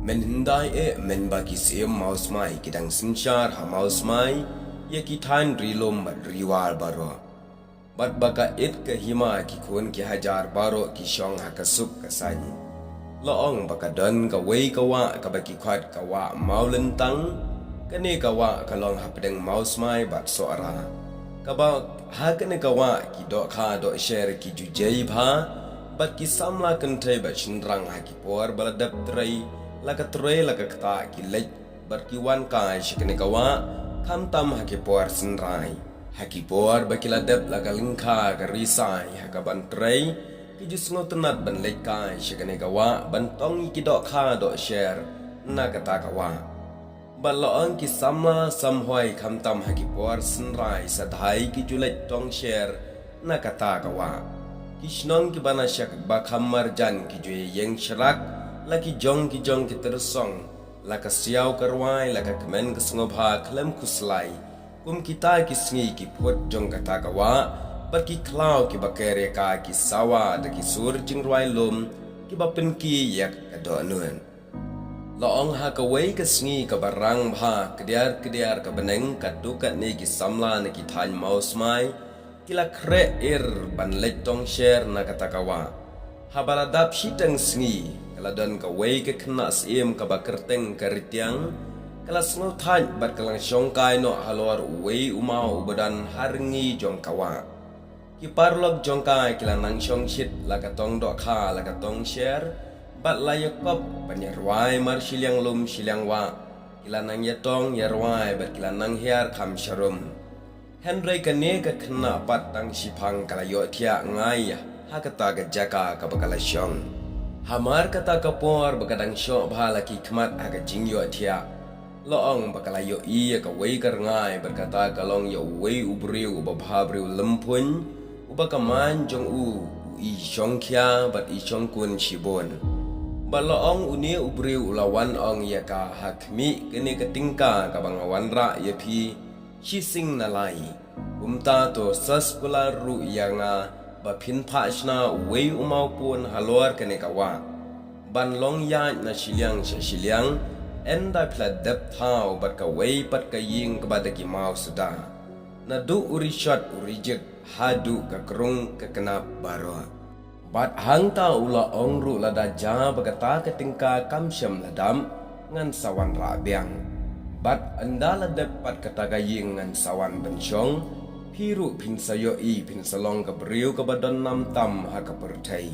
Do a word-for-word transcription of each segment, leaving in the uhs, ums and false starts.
Mynhyndai eh mynba ki syiem mawsmai ki dang synshar ha mawsmai ïa ki thaiñ ri lum bad ri war baroh. Bad ba ka it ka hima ki khun ki hajar baroh ki shong ha ka suk ka saiñ. La ong ba ka don kawei ka wah kaba ki khot ka wah Mawlyntang. Kane ka wah ka long hapdeng mawsmai bad Sohra. Kaba ha kane ka wah ki dohkha dohsher ki ju jei bha bad ki samla kynthei bad shynrang ha ki por ba la dep trei la ka trei la ka ktah ki leit bad ki wan kai sha kane ka wah, khamtam ha ki por synrai. Ha ki por ba ki la dep la ka lyngkha ka risai ha kaban trei, ki ju sngewtynnat ban leit kai sha kane ka wah ban tong ïa ki dohkha dohsher na kata ka wah. Bad la ong ki samla samhoi khamtam ha ki por synrai sadhai ki ju leit tong sher na kata ka wah. Ki shnong kiba na sha ba kham marjan ki ju ïeng shrak la ki jong ki jong ki tyrsong, la ka siaw ka rwai, la ka kmen ka sngewbha khlem khuslai. Kum kita ki sngi ki phut jong kata ka wah bad ki khlaw kiba ker ïa ka ki sawa da ki sur jingrwai lum kiba pynki ïa ka dohnud. La ong ha kawei ka sngi kaba rang bha kdiar kdiar ka bneng, katto katne ki samla na ki thaiñ mawsmai ki la khreh ir ban leit tong sher na kata ka wah. Haba la dap shiteng sngi ka la don kawei ka khynnah syiem kaba kyrteng ka Ritiang, ka la sngewthait bad ka la shong kai noh halor uwei u maw uba don ha rngi jong ka wah. Ki paralok jong ka ki la nang shong shit la ka tong dohkha la ka tong sher bad la ïakop ban ïarwai mar shiliang lum shiliang wah. Ki la nang ïatong ïarwai bad ki la nang hiar kham sharum. Hynrei kane ka khynnah pat tang shiphang ka la ïohthiah ngai ha kata ka jaka kaba ka la shong. Hamar kata ka por ba ka dang shoh bha la ki khmat ha ka jingïohthiah, la ong ba ka la ïohi ïa kawei ka rngai bad kata ka long ïa uwei u briew uba bha briew lymphuiñ, uba ka man jong u u i shongkhia bad i shongkun shibun. Bad la ong une u briew u la wan ong ïa ka, ha khmih kane ka tyngka kaba nga wanrah ïa phi, shising na lai. Kumta to sa skullar ruh ïa nga ba phin phah shna uwei u mawpun halor kane ka wah ban long ïaid na shiliang sha shiliang, ynda phi la dep thaw bad kawei pat ka ïing kaba da ki maw suda, naduh u rishot u rijik haduh ka krung ka knap baroh. Bad hangta u la ong ruh, lada jia ba kata ka tyngka kam shym la dap, ngan sa wanrah biang. Bad ynda la dep pat kata ka ïing ngan sa wan ban shong, phi ruh phin sa ïohi phin sa long ka briew kaba don nam tam ha ka pyrthei.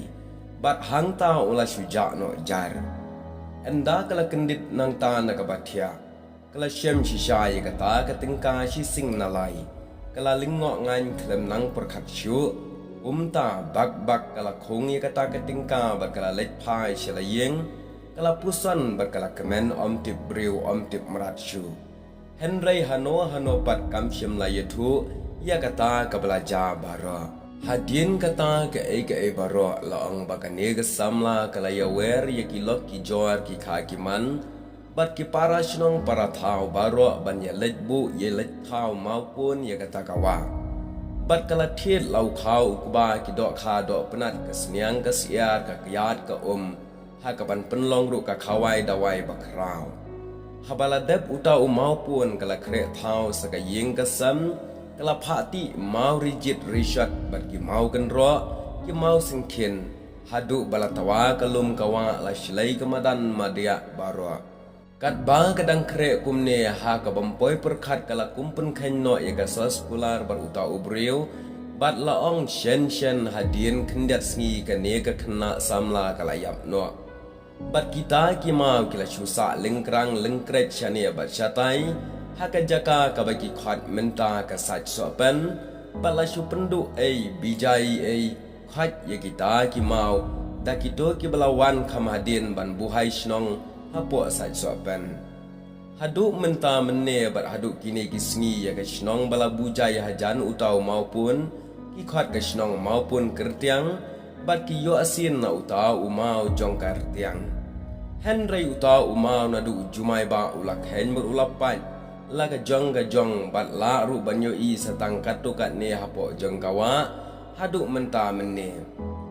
Bad hangta u la shu jah noh jar. Ynda ka la kyndit nangta na kaba thiah, ka la shem shisha ïa kata ka tyngka shising na lai. Ka la lyngngoh ngan khlem nang pyrkhat shuh. Kumta bak bak ka la khung ïa kata ka tyngka bad ka la leit phai sha la ïing. Ka la puson bad ka la kmen, ym tip briew ym tip mrad shuh. Hynrei hano hano pat kam shym la ïathuh ïa kata kaba la jia baroh. Hadien kata kaei kaei baroh, la ong ba kane ka samla ka la ïawer ïa ki lok ki jor ki kha ki man bad ki para shnong para thaw baroh ban ïaleit buh ïaleit thaw mawpun ïa kata ka wah. Bad ka la thied la u khaw u kba, ki dohkha dohpnat, ka sniang ka syiar, ka kyiad ka um, ha kaban pynlong ruh ka khawai dawai bakhraw. Haba la dep uta u mawpun ka la khreh thaw sa ka ïing ka sem, ka la phah tih maw rijit rishot bad ki maw kynroh, ki maw syngkhin, haduh ba la tawa ka lum ka wah, la shlei ka madan madiah baroh. Katba ka dang khreh kumne, ha kabym poi pyrkhat ka la kum pynkheiñ noh ïa ka sa skullar bad uta u briew, bad la ong, shen shen hadien khyndiat sngi kane ka khynnah samla ka la ïap noh. Bad kita ki maw ki la shu sah lyngkrang lyngkreit shane bad shatai ha ka jaka kaba ki khot mynta ka Sait Sohpen, bad la shu pynduh ei bijai ei khot ïa kita ki maw da kito kiba la wan kham hadien ban buhai shnong hapoh Sait Sohpen. Haduh mynta mynne bad haduh kine ki sngi, ïa ka shnong ba la buhai hajan uta u mawpun ki khot ka shnong Mawpun Kyrtiang, bad ki ïoh sien na uta u maw jong ka Rtiang. Hynrei uta u maw naduh u jumai ba u la kheiñ bad u la pait la ka jong ka jong, bad lah ruh ban ïohi sa tang katto katne hapoh jong ka wah haduh mynta mynne.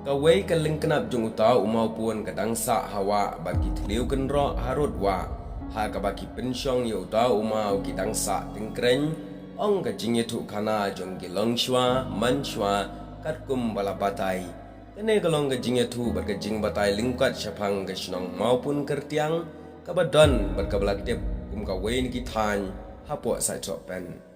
Kawei ka lyngknap jong uta u mawpun ka dang sah ha wah bad ki thliew kynroh harud wah. Ha kaba ki pynshong ïa uta u maw ki dang sah tyngkreiñ, ong ka jingïathuhkhana jong ki longshuwa manshwa katkum ba la batai. Kane ka long ka jingïathuh bad ka jingbatai lyngkot shaphang ka shnong Mawpun Kyrtiang, kaba don bad kaba la tip kum kawei na ki thaiñ hapoh Saitsohpen.